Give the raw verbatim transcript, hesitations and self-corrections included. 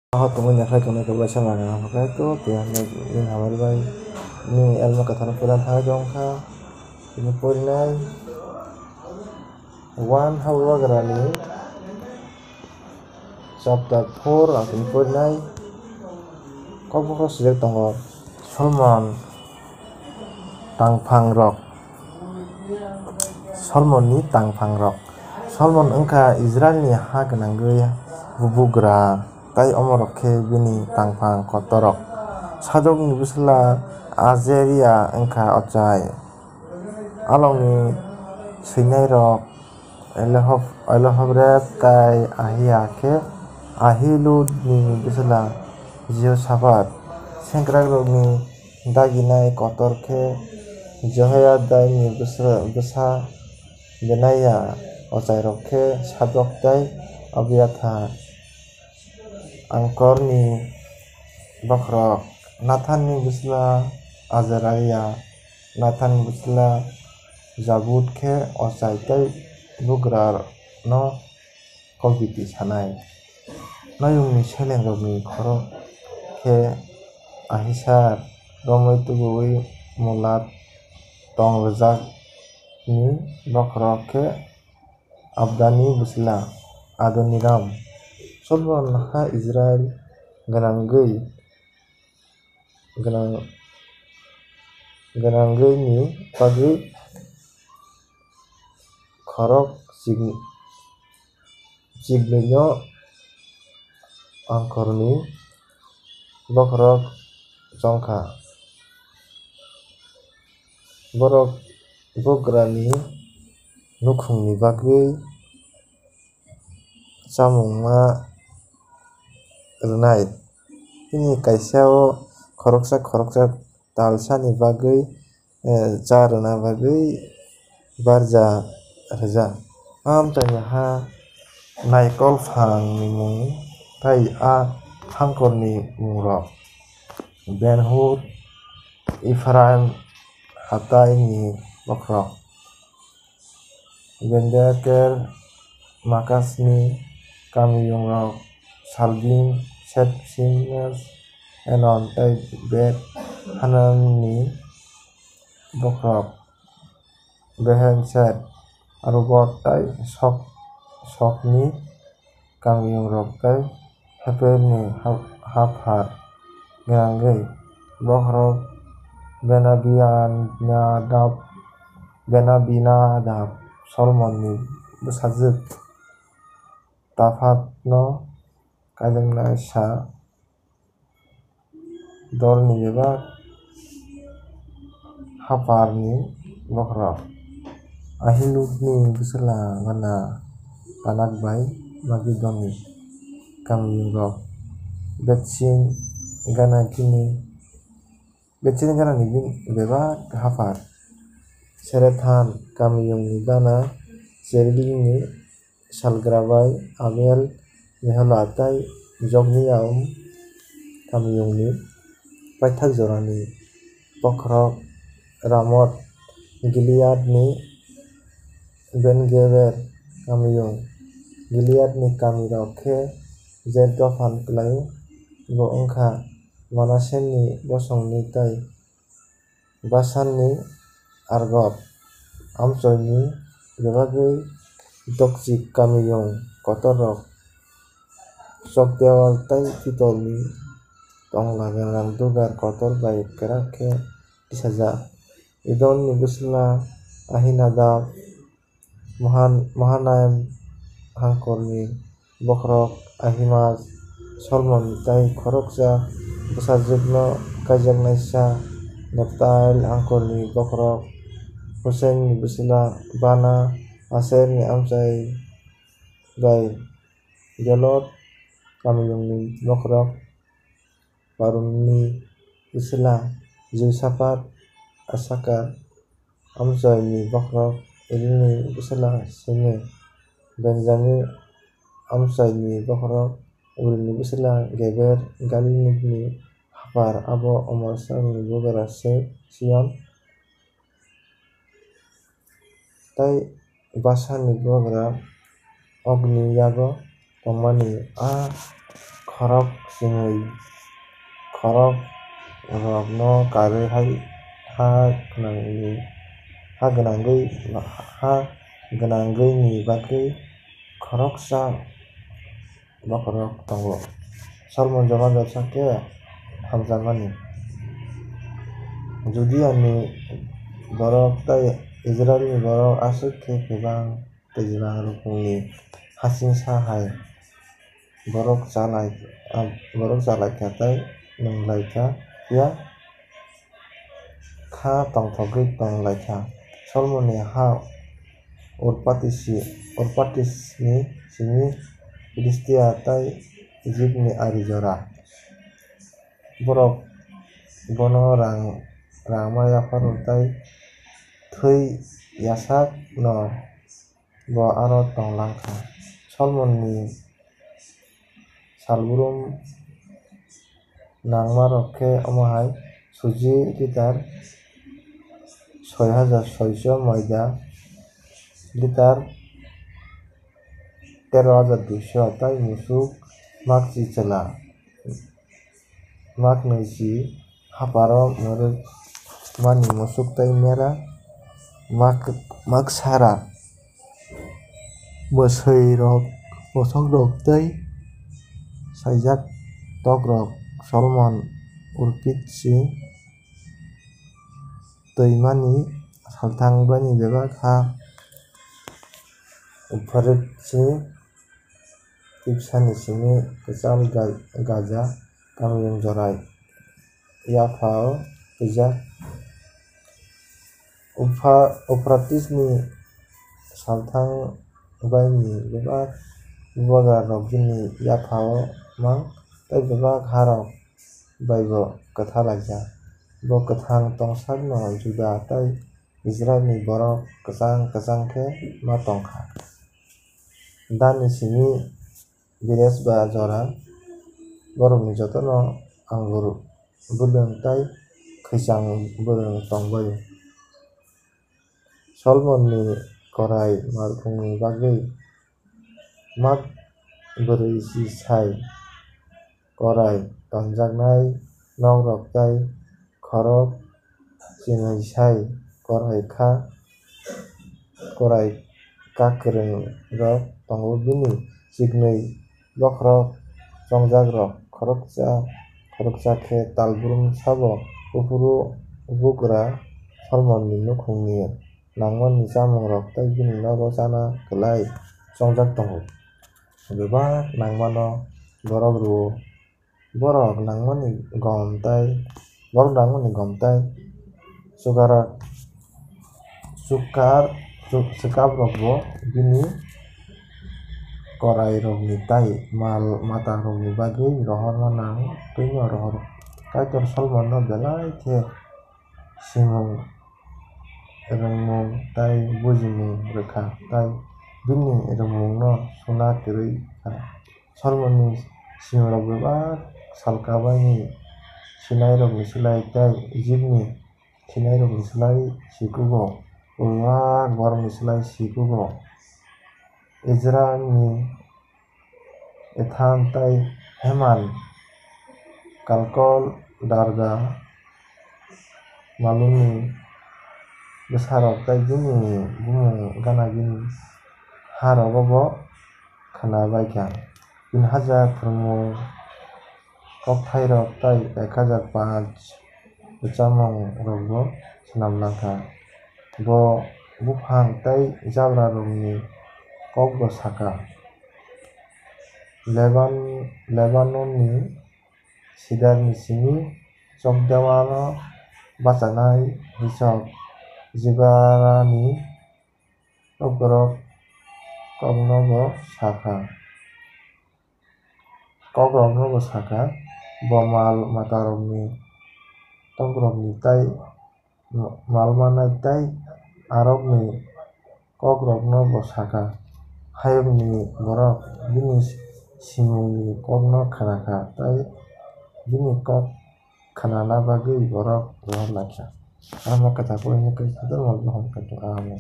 Ahok tongwi nakhai tongnai khe uaisa manwi naphakhe to tei hambai bini hamari bai nini elma kwthar puila thangwi tongkha. Tini porinai one Habubagrani chapter four ang tini porinai. Kokbokhorok swijak tongo Solomon tangphangrok. Solomonni tangphangrok. Solomon wngkha Israilni ha gwnangwi bubagra, tei omorok khe bini tangphang kotorrok. Sadokni bwsla Ajaria wngkha ochai. Alokni swinairok Elihob-, Elihobreb tei Ahia khe Ahiludni bwsla Jehosapat. Sengkrakrokni daginai kotor khe Jehoyadaini bwsra-, bwsa Benaia, ochairok khe Sadok tei Abiathar. Angkorni bokhorok Nathanni bwsla Azaraia, Nathanni bwsla Jabud khe ochai tei bubagrano kok biti sanai. Noyungni selengrokni khorok khe Ahisar, romwi tubuwi Molat tong rwjakni bokhorok khe Abdani bwsla Adoniram. Solomon ha Israil gwnangwi, gwnang-, gwnangwini bagwi khorok chig-, chigwino angkorni bokhorok chongkha. Borok bubagrani nukhungni bagwi chamung ma rwnai. Bini kaisa o khoroksa khoroksa talsani bagwi, eh, cha rwna bagwi barja rwjak. Amchaini ha naikol phangni mung tei a hangkorni mungrok: Ben-hur, Ephraim hataini bokhorok, Bendeker, Makasni kamiyungrok, Salbim, Sepsimes, Enon tei Bet-Hananni bokhorok, Behenset, Arubot tei Sok-, Sokni kamiyungrok tei Heperni ha-, haphar gwnangwi bokhorok Benabinadab, Benabinadab, Solomonni bwsajwk Taphatno kaijaknaisa dolni bebak hapharni bokhorok. Ahiludni bwsla gana Tanak bai Magidoni kamiyungrok, Betsin gana gini, Betsin ganani bebak haphar. Serethan kamiyungni gana Jerilni salgra bai Abel, Mehola tei Jokneam kamiyungni paithak jorani bokhorok Ramot Gileadni Ben-Geber kamiyung. Gileadni kamirok khe je dophan kwlaio, bo wngkha Manaseni bosongni tei Basanni Argob amchoini bebagwi dokchik kamiyung kotorrok, chokdeual tei pitolni tongla gwnang dugar kotor bai kwrak khe tisajak. Idolni bwsla Ahinadab, Mahan-, Mahanaim hangkorni bokhorok Ahimaj, Solomon tei khoroksa bwsajwkno kaijaknaisa Neptail hangkorni bokhorok Husaini bwsla Bana, Aserni amchai bai Gelot kamiyungni bokhorok Parumni bwsla Josaphat, Asakar amchoini bokhorok Elini bwsla Seme, Benjamin amchoini bokhorok Urini bwsla Geber, Gileadni haphar, abo Amor Saulni bubagra se Sihon. Tei Basanni bubagra Ogni yago tongmani a khorok chwngwi khorokrokno karwi hai ha gwnangwi, ha gwnangwi, ha gwnangwini bagwi khoroksa bokhorok tongo. Solomon jora jora khe hamjakmani. Judiani borok tei Israilni borok aswk khe kwbang twijlang rukungni hasingsa hai borok chalai, ah, borok chalaikha tei nwnglaikha, phiya kha tongthogwi tonglaikha. Solomonni ha Urpatisi-, Urpatisni simi Philistia tei Ijipni ari jora. Borok bono rang, rangma yapharo tei thwi yasakno bo aro tonglang kha. Solomonni salbrum nangmarok khe omo hai: suji litar soi hajar soiso, moida litar tero hajar duiso, tei musuk makchi chwla maknwi si haparo mwrwkmani musuk tei mera mak-, maksara, mwswirok, bosongrok tei saijak tokrok. Solomon Urpatisi twimani salthang baini bebak ha Upharisi Tipsani simi kwchal Ga-, Gaza kamiyung jorai yaphao twijak. Upha-, Uphratisni salthang baini bebak bubagrarok bini yaphao mang tei bebak harok baibo kwtha laijak. Bo kwthang tongsakno Juda tei Israilni borok kwchang kwchang khe ma tong kha. Danni simi Beersheba jora borokni jotono angur bwlwng tei khwichang bwlwng tong bai-o. Solomonni korai malkhungni bagwi mak bwrwi si sai korai tonjaknai nokrok tei khorok chinwi sai korai kha, korai kakwrwngrok tongo. Bini chiknwi bokhorok chongjakrok khoroksa, khoroksa khe talbrum sabo. Buphuru bugra Solomonni nukhungni nangmani chamungrok tei bini nogo chana kwlai chongjak tongo. Bebak nangmano borok rw-o. Borok nangmani gom tei, borok nangmani gom tei chukarak, chukar, chuk-, swkabrokbo bini korairokni tei mal matarokni bagwi rohorna nang twino rohoro. Kaitor Solomonno belai khe simung, rwngmung tei bujimung rwkha, tei bini rwngmungno suna kwrwi kha. Solomonni simungrok bebak salkabaini sinairokni slai tei Ijipni sinairokni slai si kugo, bebak borokni slai si kugo. Ezrani Ethan tei Heman, Kalkol, Darda, Maluni bwsarok tei bini bumung gana gini harogo bo khwna bai kha. Tin hajar phrwngmung kokthairok tei ek hajar panch bwchamungrokbo swnam lang kha. Bo buphang tei jabrarokni kokbo sa kha. Leban-, Lebanonni sidarni simi chokdeualo bachanai hisok jibarani tokrok koknobo sa kha. Kokroknobo sa kha, bo mal matarokni tokrokni tei mal manai tei arokni kokrokno bo sa kha. Hayungni borok bini simungni kokno khna kha tei bini kok khnana bagwi borok rohor lai kha. Amo kwthar porinani kaitor mal bohom kaitor. Amen.